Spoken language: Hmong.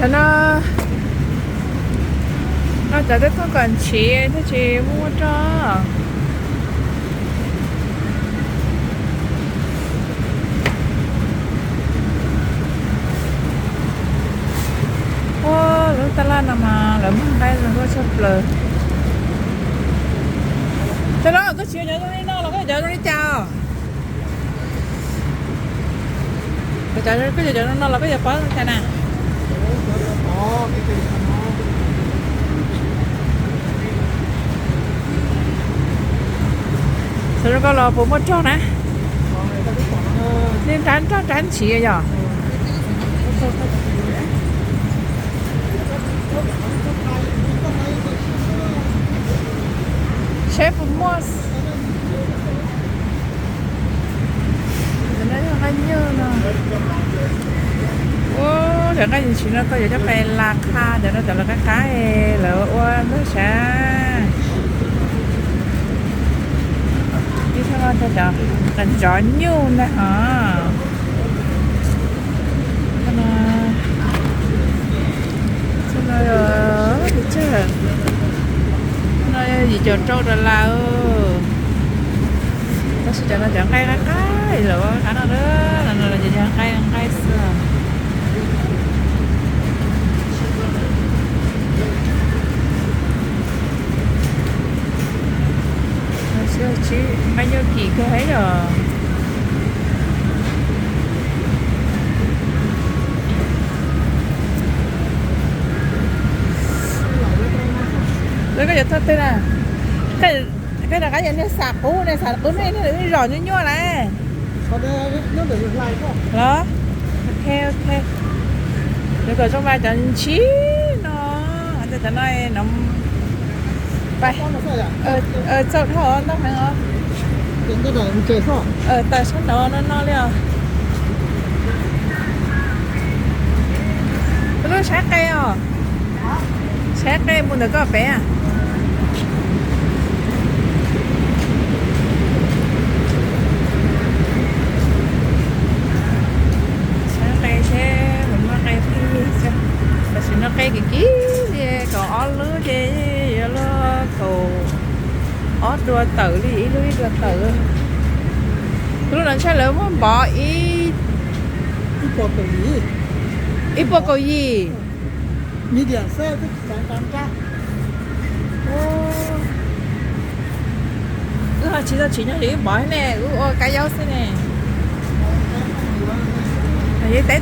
Cov no, no cov twb thooj kom ntshiv thiaj tsis muaj muaj roj. Ua lub taj laj no mas lawv muag nqaij zoo nkauj tshaj plaws. Cov no koj tsis yog cov zoo li no los koj yog cov zoo li cas os? Koj yog cov zoo no los koj yuav pov cas na? Xav zoo nkauj los puas muaj roj na? Nej nrab roj nrab ntshiv yog? Seb puas muaj. Cov no yog nqaij nyuj no. Ua, cov nqaij ntshiv no koj yuav coj pais las qha, cov no cov lawv qab qab lawv ua ntag sav. Ib thaj no cov qos ntsov nyuj ntag hos. Thaj no, thaj no yog, no yog yim caum rau dollar. Tab sis cov no cov nqaij qab qab lawv qab no, no los yog nqaij nqaij xwb. Nqaij nyuj kim kawg heev yom. Lawv koj yuav thaj twg na? Koj rov qab yog niag xam qub, niag xam qub nej, nej zom nyuaj nyuaj lawm. Los, ok, ok. Nws kom zoo mas cov ntshiv no, cov no no, txaus dhau ntaub heev os. Tawm sab nraud no no li os. Lub saib qe os. Saib qe mus ntawm koj pem. Saib qe seb puas muaj qe fij. Tam sim no qe kim kim li, kaum ob lub ces yuav luag kaum ob dua tawm li, ib lub ib dua tawm. Lub no ntshai lawv muab npov ib, ib puas kaum yim. Wb ho tsis tau tsim nyog li wb npov ne, wb ua kab yaub xwb ne. Yog teb